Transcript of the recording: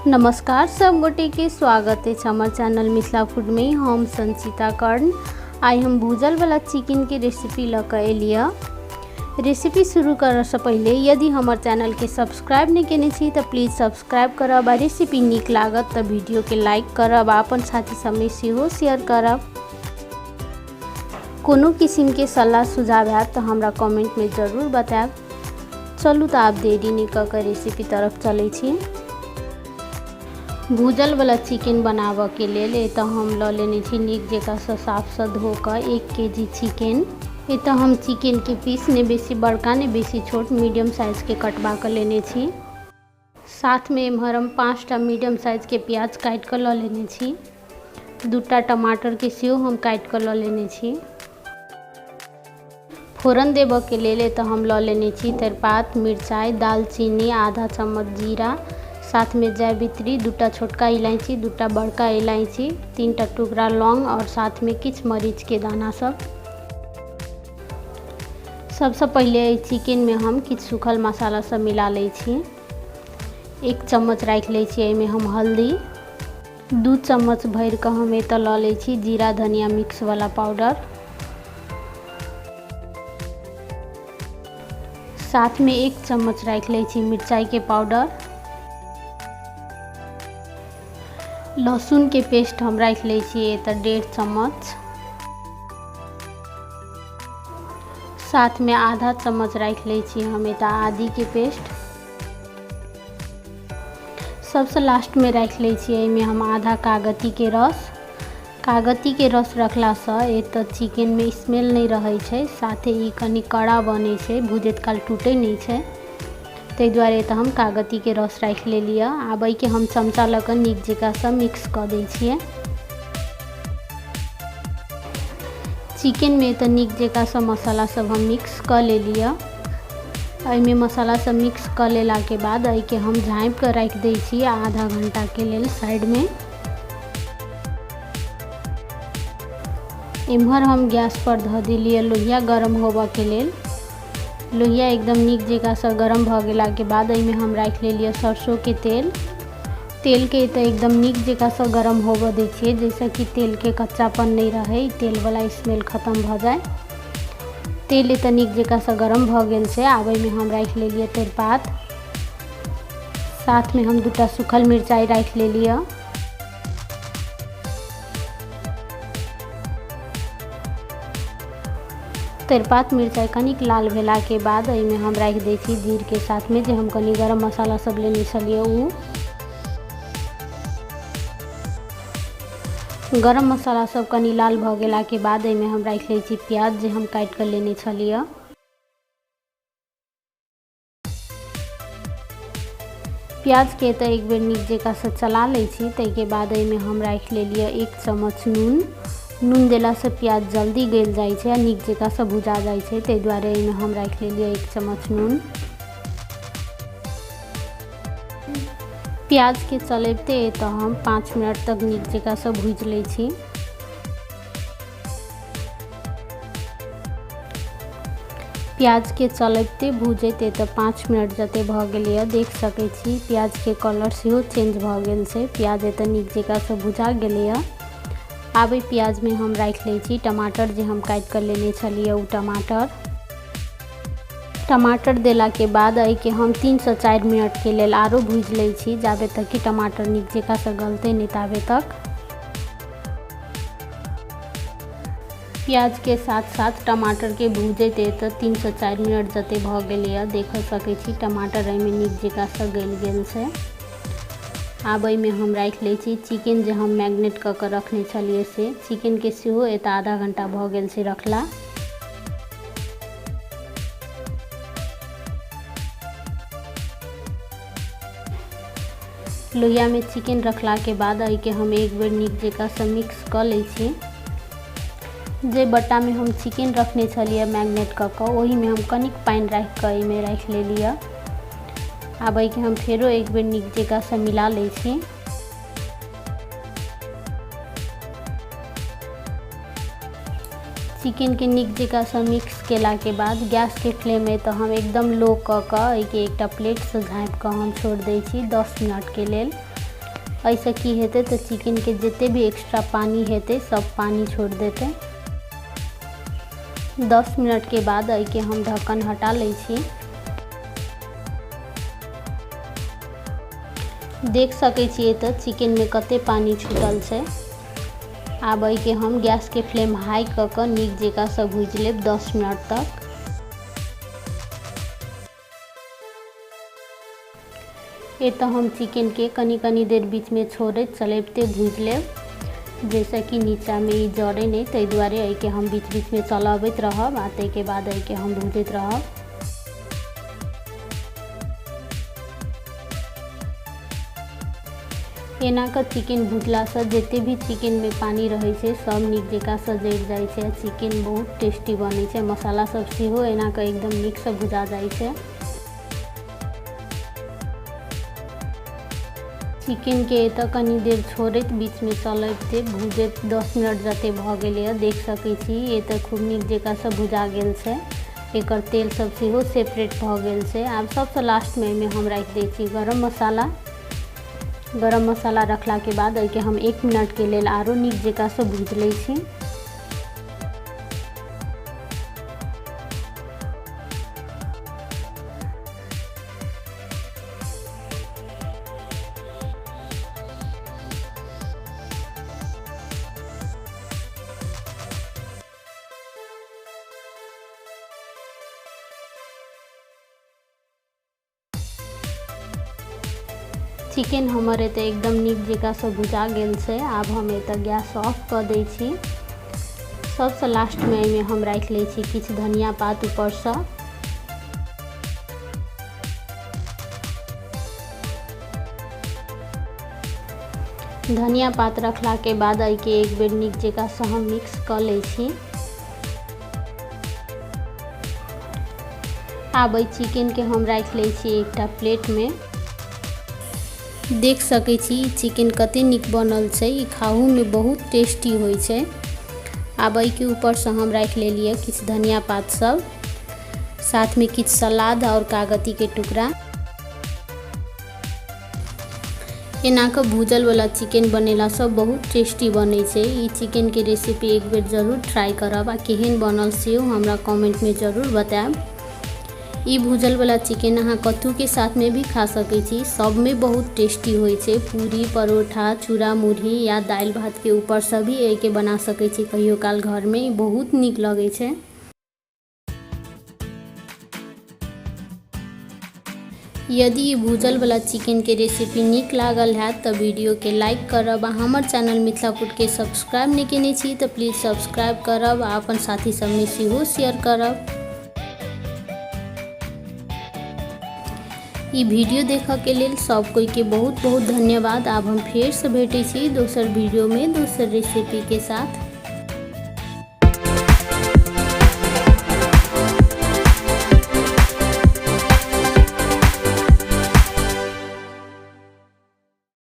नमस्कार सब गोटे के स्वागत है हमर चैनल मिथिला फूड में। हम संचिता कर्ण आइ हम भूजल वाला चिकन के रेसिपी लऽ कऽ एलियै। रेसिपी शुरू करऽसँ पहिले यदि हमर चैनल के सब्सक्राइब नहि केने छी तऽ प्लीज सब्सक्राइब करब आ रेसिपी नीक लागत तऽ वीडियो के लाइक करब आ अपन साथी सबमे सेहो शेयर करब। कोनो किसिमके सलाह सुझाव हैत तऽ हमरा कमेंटमे जरूर बतायब। चलू तऽ आब देरी नहि कऽ कऽ रेसिपी तरफ चलै छी। भूजलवला चिकन बनाबऽके लेल एतऽ हम लऽ लेने छी नीक जकाँसँ साफसँ धो कऽ 1 के जी चिकन। एतऽ हम चिकनके पीस नहि बेसी बड़का नहि बेसी छोट मीडियम साइजके कटबा कऽ लेने छी। साथमे एम्हर हम 5टा मीडियम साइजके प्याज काटि कऽ लऽ लेने छी। 2टा टमाटरके सेहो हम काटि कऽ लऽ लेने छी। फोरन देबऽके लेल एतऽ हम लऽ लेने छी तेजपात, मिरचाइ, दालचीनी, आधा चम्मच जीरा, साथमे जावित्री, 2टा छोटका इलायची, 2टा बड़का इलायची, 3टा टुकड़ा लौंग आओर साथमे किछु मरीचके दाना सब। सबसँ पहिले एहि चिकनमे हम किछु सूखल मसाला सब मिला लै छी। 1 चम्मच राखि लै छी एहिमे हम हल्दी, 2 चम्मच भरि कऽ हम एतऽ लऽ लै छी जीरा धनिया मिक्स वाला पाउडर, साथमे 1 चम्मच राखि लै छी मिरचाइके पाउडर, लहसुनके पेस्ट हम राखि लै छी एतऽ 1.5 चम्मच, साथमे आधा चम्मच राखि लै छी हम एतऽ आदीके पेस्ट, सबसँ लास्टमे राखि लै छी एहिमे हम आधा कागतीके रस। कागतीके रस रखलासँ एतऽ चिकनमे स्मेल नहि रहै छै, साथे ई कनि कड़ा बनै छै, भुजैत काल टूटै नहि छै, ताहि दुआरे एतऽ हम कागतीके रस राखि लेलियै। आब एहिके हम चमचा लऽ कऽ नीक जकाँसँ मिक्स कऽ दै छियै। चिकनमे एतऽ नीक जकाँसँ मसाला सब हम मिक्स कऽ लेलियै। एहिमे मसाला सब मिक्स कऽ लेलाके बाद एहिके हम झाँपि कऽ राखि दै छी आधा घंटाके लेल साइडमे। एम्हर हम गैस पर धऽ देलियै लोहिया गरम होबऽके लेल। लोहिया एकदम नीक जकाँसँ गरम भऽ गेलाके बाद एहिमे हम राखि लेलियै सरसोके तेल। तेलके एतऽ एकदम नीक जकाँसँ गरम होबऽ दै छियै जाहिसँ कि तेलके कच्चापन नहि रहै, तेलवला स्मेल खतम भऽ जाय। तेल एतऽ नीक जकाँसँ गरम भऽ गेल छै। आब एहिमे हम राखि लेलियै तेजपात, साथमे हम 2टा सूखल मिरचाइ राखि लेलियै। तेजपात मिरचाइ कनिक लाल भेलाके बाद एहिमे हम राखि दै छी जीरके साथमे जे हम कनि गरम मसाला सब लेने छलियै ओ। गरम मसाला सब कनि लाल भऽ गेलाके बाद एहिमे हम राखि लै छी प्याज जे हम काटि कऽ लेने छलियै। प्याजके तऽ एक बेर नीक जकाँसँ चला लै छी। ताहिके बाद एहिमे हम राखि लेलियै 1 चम्मच नून। नून देलासँ प्याज जल्दी गलि जाइ छै आ नीक जकाँसँ भुजा जाइ छै, ताहि दुआरे एहिमे हम राखि लेलियै 1 चम्मच नून। प्याजके चलबिते तऽ हम 5 मिनट तक नीक जकाँसँ भुजि लै छी। प्याजके चलबिते भुजैत एतऽ 5 मिनट जते भऽ गेलैए। देख सकै छी प्याजके कलर सेहो चेंज भऽ गेल छै। प्याज एतऽ नीक जकाँसँ भुजा गेलैए। आब एहि प्याजमे हम राखि लै छी टमाटर जे हम काटि कऽ लेने छलियै ओ टमाटर। टमाटर देलाके बाद एहिके हम 3 से 4 मिनटके लेल आरो भुजि लै छी, जाबे तक कि टमाटर नीक जकाँसँ गलतै नहि ताबे तक। प्याज के साथ साथ टमाटर के भूजैत एतऽ 3 से 4 मिनट जते भऽ गेलैए। देख सकै छी टमाटर एहिमे नीक जकाँसँ गलि गेल छै। आब एहिमे हम राखि लै छी चिकन जे हम मैरिनेट कऽ कऽ रखने छलियै से। चिकनके सेहो एतऽ आधा घंटा भऽ गेल छै रखला। लोहियामे चिकन रखलाके बाद एहिके हम एक बेर नीक जकाँसँ मिक्स कऽ लै छी। जे बट्टामे हम चिकन रखने छलियै मैरिनेट कऽ कऽ ओहिमे हम कनिक पानि राखि कऽ एहिमे राखि लेलियै। आब एहिके हम फेरो एक बेर नीक जकाँसँ मिला लै छी। चिकनके नीक जकाँसँ मिक्स केलाके बाद गैसके फ्लेम तऽ हम एकदम लो कऽ कऽ एहिके एकटा प्लेटसँ झाँपि कऽ हम छोड़ि दै छी 10 मिनटके लेल। एहिसँ की हेतै तऽ चिकनके जते भी एक्स्ट्रा पानि हेतै सब पानि छोड़ि देतै। 10 मिनटके बाद एहिके हम ढक्कन हटा लै छी। देख सकै छियै तऽ चिकनमे कते पानि छूटल छै। आब एहिके हम गैसके फ्लेम हाई कऽ कऽ नीक जकाँसँ भूजि लेब 10 मिनट तक। एतऽ हम चिकनके कनि कनि देर बीचमे छोड़ैत चलबिते भूजि लेब, जाहिसँ कि नीचाँमे ई जरै नहि। ताहि दुआरे एहिके हम बीच बीचमे चलबैत रहब आ ताहिके बाद एहिके हम भूजैत रहब। एना कऽ चिकन भुजलासँ जते भी चिकनमे पानि रहै छै सब नीक जकाँसँ जरि जाइ छै आ चिकन बहुत टेस्टी बनै छै। मसाला सब सेहो एना कऽ एकदम नीकसँ भुजा जाइ छै। चिकनके एतऽ कनी देर छोड़ैत बीचमे चलैते भुजैत 10 मिनट जते भऽ गेलैए देख सकै छी। एतऽ खूब नीक जकाँसँ भुजा गेल छै, एकर तेल सब सेहो सेपरेट भऽ गेल छै। आब सबसँ लास्टमे एहिमे हम राखि दै छी गरम मसाला। गरम मसाला रखलाके बाद एहिके हम 1 मिनटके लेल आरो नीक जकाँसँ भूजि लै छी। चिकन हमर एतऽ एकदम नीक जकाँसँ भुजा गेल छै। आब हम एतऽ गैस ऑफ कऽ दै छी। सबसँ लास्टमे एहिमे हम राखि लै छी किछु धनिया पात ऊपरसँ। धनिया पात रखलाके बाद एहिके एक बेर नीक जकाँसँ हम मिक्स कऽ लै छी। आब एहि चिकनके हम राखि लै छी एकटा प्लेटमे। देख सकै छी ई चिकन कते नीक बनल छै, ई खाहूमे बहुत टेस्टी होइ छै। आब एहिके ऊपरसँ हम राखि लेलियै किछु धनिया पात सब, साथमे किछु सलाद आओर कागतीके टुकड़ा। एना कऽ भूजलवला चिकन बनेलासँ बहुत टेस्टी बनै छै। ई चिकनके रेसिपी एक बेर जरूर ट्राई करब आ केहन बनल सेहो हमरा कमेंटमे जरूर बतायब। ई भूजलवला चिकन अहाँ कथूके साथमे भी खा सकै छी, सबमे बहुत टेस्टी होइ छै। पूरी, परोठा, चूड़ा मुरही या दालि भातके ऊपरसँ भी एहिके बना सकै छी कहियो काल घरमे, ई बहुत नीक लगै छै। यदि ई भूजलवला चिकनके रेसिपी नीक लागल हैत तऽ वीडियोके लाइक करब आ हमर चैनल मिथिला फूडके सब्सक्राइब नहि केने छी तऽ प्लीज सब्सक्राइब करब आ अपन साथी सबमे सेहो शेयर करब। ई वीडियो देखऽके लेल सब कोइके बहुत बहुत धन्यवाद। आब हम फेरसँ भेटै छी दोसर वीडियोमे दोसर रेसिपीके साथ।